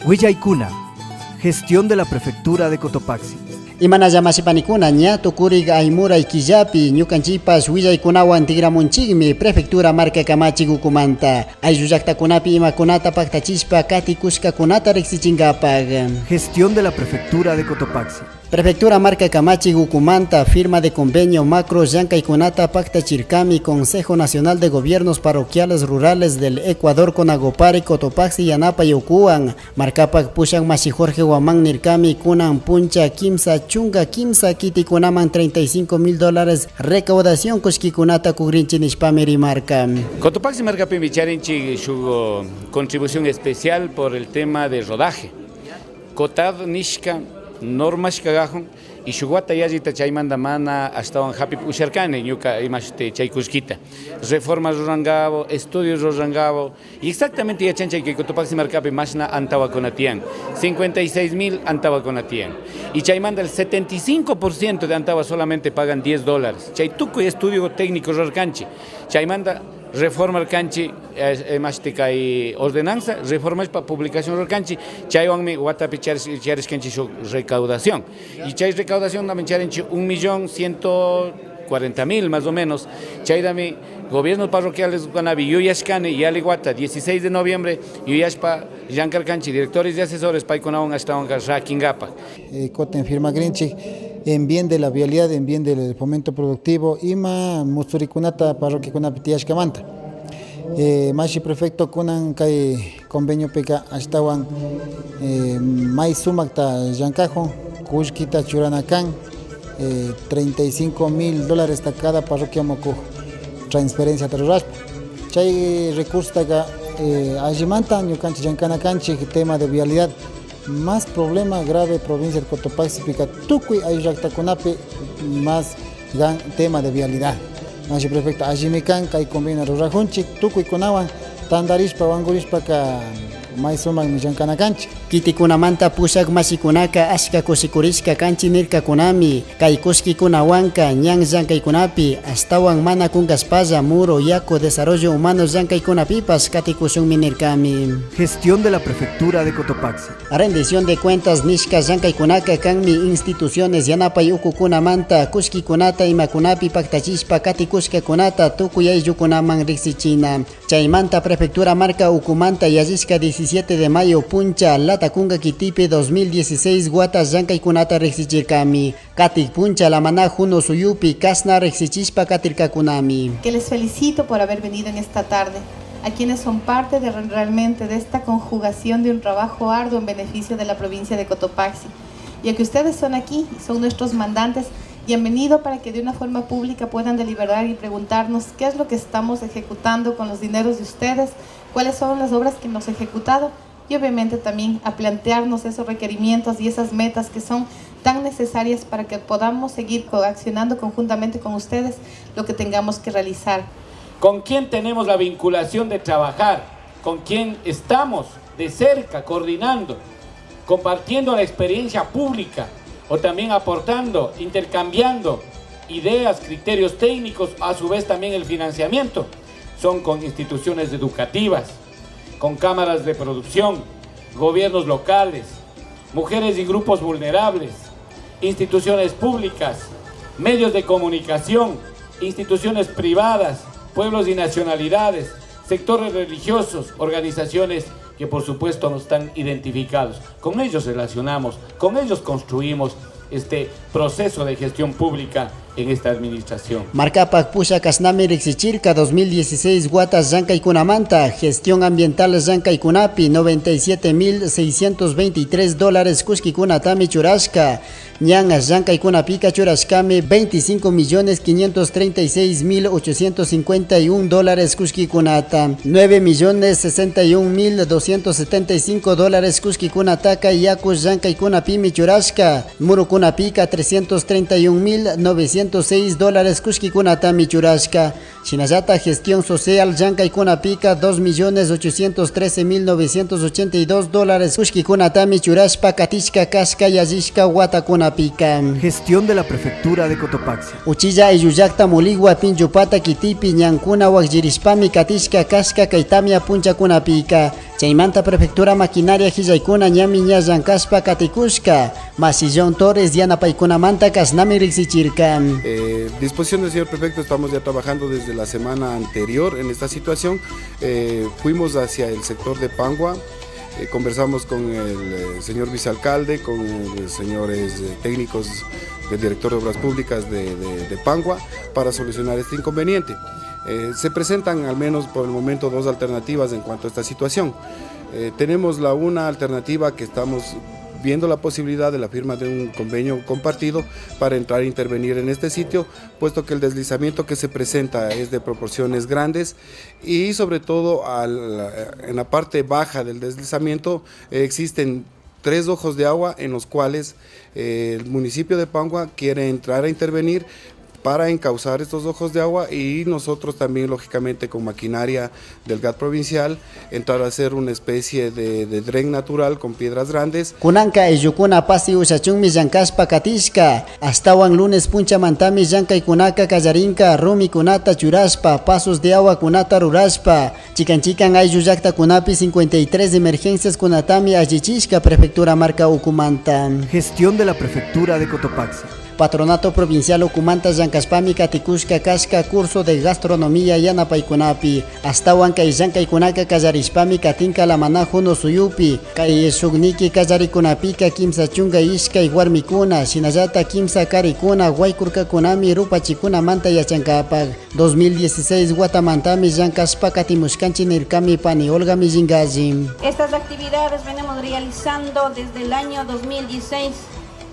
Willaykuna, gestión de la Prefectura de Cotopaxi. Imanalla mashipanikuna ña tukurik aymuray killapi ñukanchikpash willaykunawan tigramunchikmi prefectura marka kamachik ukumanta ayllu llaktakunapi imakunata paktachishpa katikushkakunata riksichinkapak. Gestión de la Prefectura de Cotopaxi. Prefectura marka kamachik ukumanta firma de convenio macro llankaykunata paktachirkami Consejo Nacional de Gobiernos Parroquiales Rurales del Ecuador Conagopare Cotopaxi yanapay ukuwan markapak pushak mashi Jorge Guamán nirkami kunan puncha 33 kitikunaman 35 mil dólares recaudación kullkikunata kugrinchik nishpami rimarka. Cotopaxi markapimi charinchik shuk contribución especial por el tema de rodaje. Cotad nishka normashka gajun y shuk wata yallita chaymanta mana ashtawan hapi usharkani ñuka imashti chay kullkita. Reforma rurangabo, estudios rurangabo y exactamente yachanchik que Cotopaxi markapi mashna antawakuna tiyan, 56 mil antawakuna tiyan. Y chaymanta el 75% de antawa solamente pagan 10 dólares. Chay tukuy estudio técnico rurarkanchik. Chaymanta reforma kanchik mashti kay ordenanza, reforma pa publicación rurarkanchik, chaywanmi watapi charishkanchik shuk recaudación. Y chay recaudación también charinchik 1.140.000 más o menos. Chaydami gobiernos parroquiales kunapi yuyashkani yali wata 16 de noviembre yuyashpa llankarkanchik directores y asesores paykunawan ashtawan rakinkapak. Kutin firmagrinchik en bien de la vialidad, en bien del fomento productivo ima mutsuricunata parroquiakunapi tiyashkamanta. Mashi prefecto kunan kay convenio pika ashtawan may sumakta llankajun kullkita churana kan 35 mil dólares ta cada parroquia mokuj transferencia rurashpa. Chay recurso allimanta ñukanchik llankana kanchik tema de vialidad más problema grave provincia de Cotopaxi pika tukuy ayllu más gan tema de vialidad. Mashi prefecto allimi kan kay convenio rurajunchik tukuykunawan tandarishpa wankurishpa ka may sumakmi llankana kanchik. Kitikunamanta pushak mashikunaka ashka kushikurishka kanchik nirkakunami kay kullkikunawanka ñan llankaykunapi ashtawan mana kunkashpalla muro yaku desarrollo humano llankaykunapipash katikushunmi nirkami. Gestión de la Prefectura de Cotopaxi. Rendición de cuentas nishka llankaykunaka kanmi instituciones yanapay ukukunamanta kullkikunata imakunapi paktachishpa katikushkakunata tukuy ayllukunaman riksichina. Chaymanta Prefectura marka ukumanta yallishka 17 de mayo puncha Latacunga kitipi 2016 wata llankaykunata riksichirkami. Katik puncha La Maná Juno suyupi kashna riksichishpa katirkakunami. Que les felicito por haber venido en esta tarde, a quienes son parte de realmente de esta conjugación de un trabajo arduo en beneficio de la provincia de Cotopaxi. Y a que ustedes son aquí, son nuestros mandantes y han venido para que de una forma pública puedan deliberar y preguntarnos qué es lo que estamos ejecutando con los dineros de ustedes, cuáles son las obras que hemos ejecutado y obviamente también a plantearnos esos requerimientos y esas metas que son tan necesarias para que podamos seguir coaccionando conjuntamente con ustedes lo que tengamos que realizar. ¿Con quién tenemos la vinculación de trabajar? ¿Con quién estamos de cerca coordinando, compartiendo la experiencia pública o también aportando, intercambiando ideas, criterios técnicos, a su vez también el financiamiento? Son con instituciones educativas, con cámaras de producción, gobiernos locales, mujeres y grupos vulnerables, instituciones públicas, medios de comunicación, instituciones privadas, pueblos y nacionalidades, sectores religiosos, organizaciones que por supuesto no están identificados. Con ellos relacionamos, con ellos construimos este proceso de gestión pública en esta administración. Markapak pushak kashnami riksichirka 2016 wata llankaykunamanta gestión ambiental llankaykunapi 97.623 dólares kullkikunatami churashka ñan llankaykunapika churashkami 25.536.851 dólares kullkikunata 9.061.275 dólares kullkikunataka yaku llankaykunapimi churashka murukunapika 331.906 dólares kullkikunatami churashka. Shinallata gestión social llankaykunapika 2.813.982 dólares kullkikunatami churashpa katishka kashka yallishka watakunapika. Gestión de la Prefectura de Cotopaxi. Uchilla ayllullakta Muligua Pinchupata kitipi ñankuna wakllirishpami katishka kashka kay tamya punchakunapika. Chaymanta prefectura maquinaria hillaykuna ñami ña llankashpa katikushka. Masillón Torres yanapaykunamanta kashnami riksichirka. Disposición del señor prefecto, estamos ya trabajando desde la semana anterior en esta situación. Fuimos hacia el sector de Pangua, conversamos con el señor vicealcalde, con los señores técnicos del director de Obras Públicas de Pangua para solucionar este inconveniente. Se presentan al menos por el momento dos alternativas en cuanto a esta situación. Tenemos la una alternativa que estamos viendo la posibilidad de la firma de un convenio compartido para entrar a intervenir en este sitio, puesto que el deslizamiento que se presenta es de proporciones grandes y sobre todo en la parte baja del deslizamiento existen 3 ojos de agua en los cuales el municipio de Pangua quiere entrar a intervenir para encauzar estos ojos de agua y nosotros también, lógicamente, con maquinaria del GAD provincial, entrar a hacer una especie de dren natural con piedras grandes. Kunanka ayllukuna pasi ushachunmi llankashpa katishka, ashtawan lunes punchamantami llankaykunaka kallarinka rumikunata churashpa, pasos de agua kunata rurashpa, chikan chikan ayllu llaktakunapi 53 emergencias kunatami allichishka prefectura marka ukumanta. Gestión de la Prefectura de Cotopaxi. Patronato Provincial Ukumanta llankashpami katikushka kashka curso de gastronomía yanapaykunapi. Ashtawan kay llankaykunaka kallarishpami katinka Lamana Hono suyupi. Kay shukniki kallarikunapika kimsa chunka ishkay warmikuna, shinallata kimsa karikuna, waykurkakunami rupachikunamanta yachankapak. 2016 watamantami llankashpa katimushkanchik nirkami pani Olga Millingalli. Estas actividades venimos realizando desde el año 2016,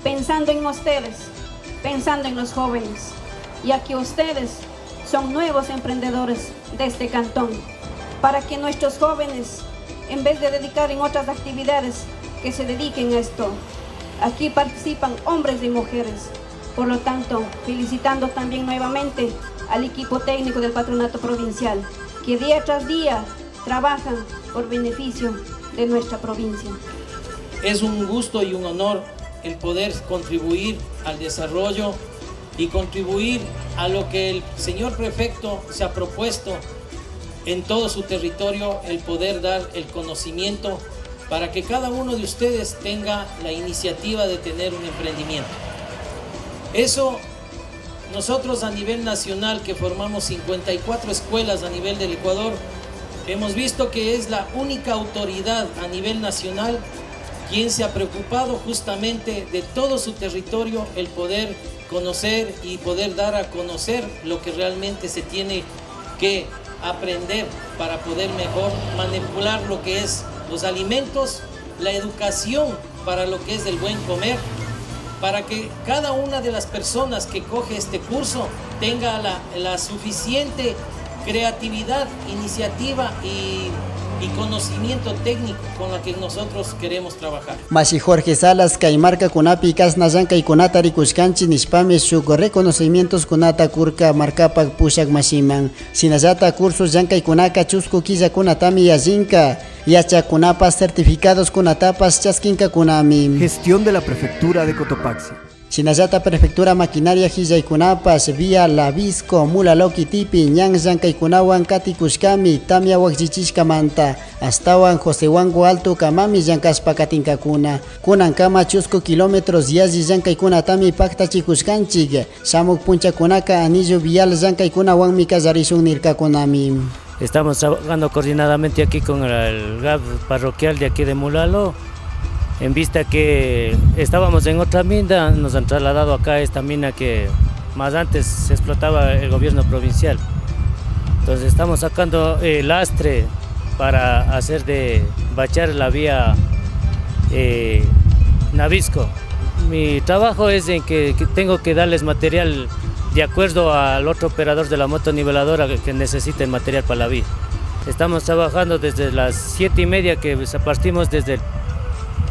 pensando en ustedes, pensando en los jóvenes, ya que ustedes son nuevos emprendedores de este cantón, para que nuestros jóvenes, en vez de dedicar en otras actividades, que se dediquen a esto. Aquí participan hombres y mujeres, por lo tanto, felicitando también nuevamente al equipo técnico del Patronato Provincial, que día tras día trabajan por beneficio de nuestra provincia. Es un gusto y un honor el poder contribuir al desarrollo y contribuir a lo que el señor prefecto se ha propuesto en todo su territorio, el poder dar el conocimiento para que cada uno de ustedes tenga la iniciativa de tener un emprendimiento. Eso nosotros a nivel nacional, que formamos 54 escuelas a nivel del Ecuador, hemos visto que es la única autoridad a nivel nacional quien se ha preocupado justamente de todo su territorio, el poder conocer y poder dar a conocer lo que realmente se tiene que aprender para poder mejor manipular lo que es los alimentos, la educación para lo que es el buen comer, para que cada una de las personas que coge este curso tenga la suficiente creatividad, iniciativa y conocimiento técnico con la que nosotros queremos trabajar. Mashi Jorge Salas, kay markakunapi kashna llankaykunata rikushkanchik nishpami shuk reconocimientos kunata kurka markapak pushak mashiman. Shinallata cursos llankaykunaka chusku killakunatami yallinka, yachakunapas certificados kunatapas chaskinkakunami. Gestión de la Prefectura de Cotopaxi. Shinallata Prefectura Maquinaria Hillaykunapas, vía Lavisco, Mulaloqui Tipi, ñan llankaykunawan katikushkami, tamya wakchichishkamanta, ashtawan José Huango Alto kamami llankashpa katinkakuna. Kunankama chusku kilómetros yalli llankaykunatami paktachikushkanchik, shamuk punchakunaka anillo vial llankaykunawanmi kallarishun nirkakunami. Estamos trabajando coordinadamente aquí con el GAD parroquial de aquí de Mulaló. En vista que estábamos en otra mina, nos han trasladado acá a esta mina que más antes se explotaba el gobierno provincial. Entonces estamos sacando el lastre para hacer de bachar la vía Nabisco. Mi trabajo es en que tengo que darles material de acuerdo al otro operador de la motoniveladora que necesite el material para la vía. Estamos trabajando desde las siete y media que partimos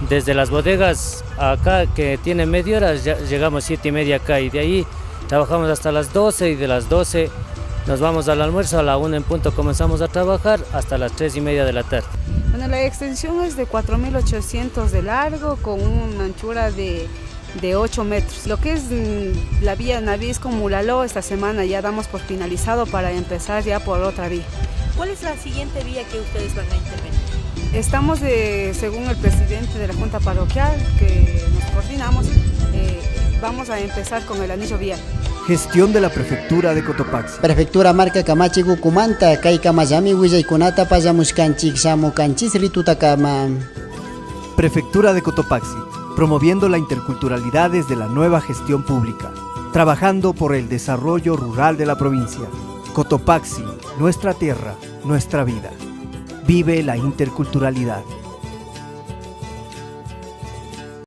desde las bodegas acá, que tiene media hora, ya llegamos siete y media acá y de ahí trabajamos hasta las 12 y de las 12 Nos vamos al almuerzo, a la 1 en punto comenzamos a trabajar hasta las 3:30 de la tarde. Bueno, la extensión es de 4.800 de largo con una anchura de 8 metros. Lo que es la vía Nabisco-Mulaló, esta semana ya damos por finalizado para empezar ya por otra vía. ¿Cuál es la siguiente vía que ustedes van a intervenir? Estamos, según el presidente de la Junta Parroquial, que nos coordinamos, vamos a empezar con el anillo vial. Gestión de la Prefectura de Cotopaxi. Prefectura marka kamachik ukumanta kay kamallami willaykunata pallamushkanchik shamukanchis ritutakama. Prefectura de Cotopaxi, promoviendo la interculturalidad desde la nueva gestión pública, trabajando por el desarrollo rural de la provincia. Cotopaxi, nuestra tierra, nuestra vida. Vive la interculturalidad.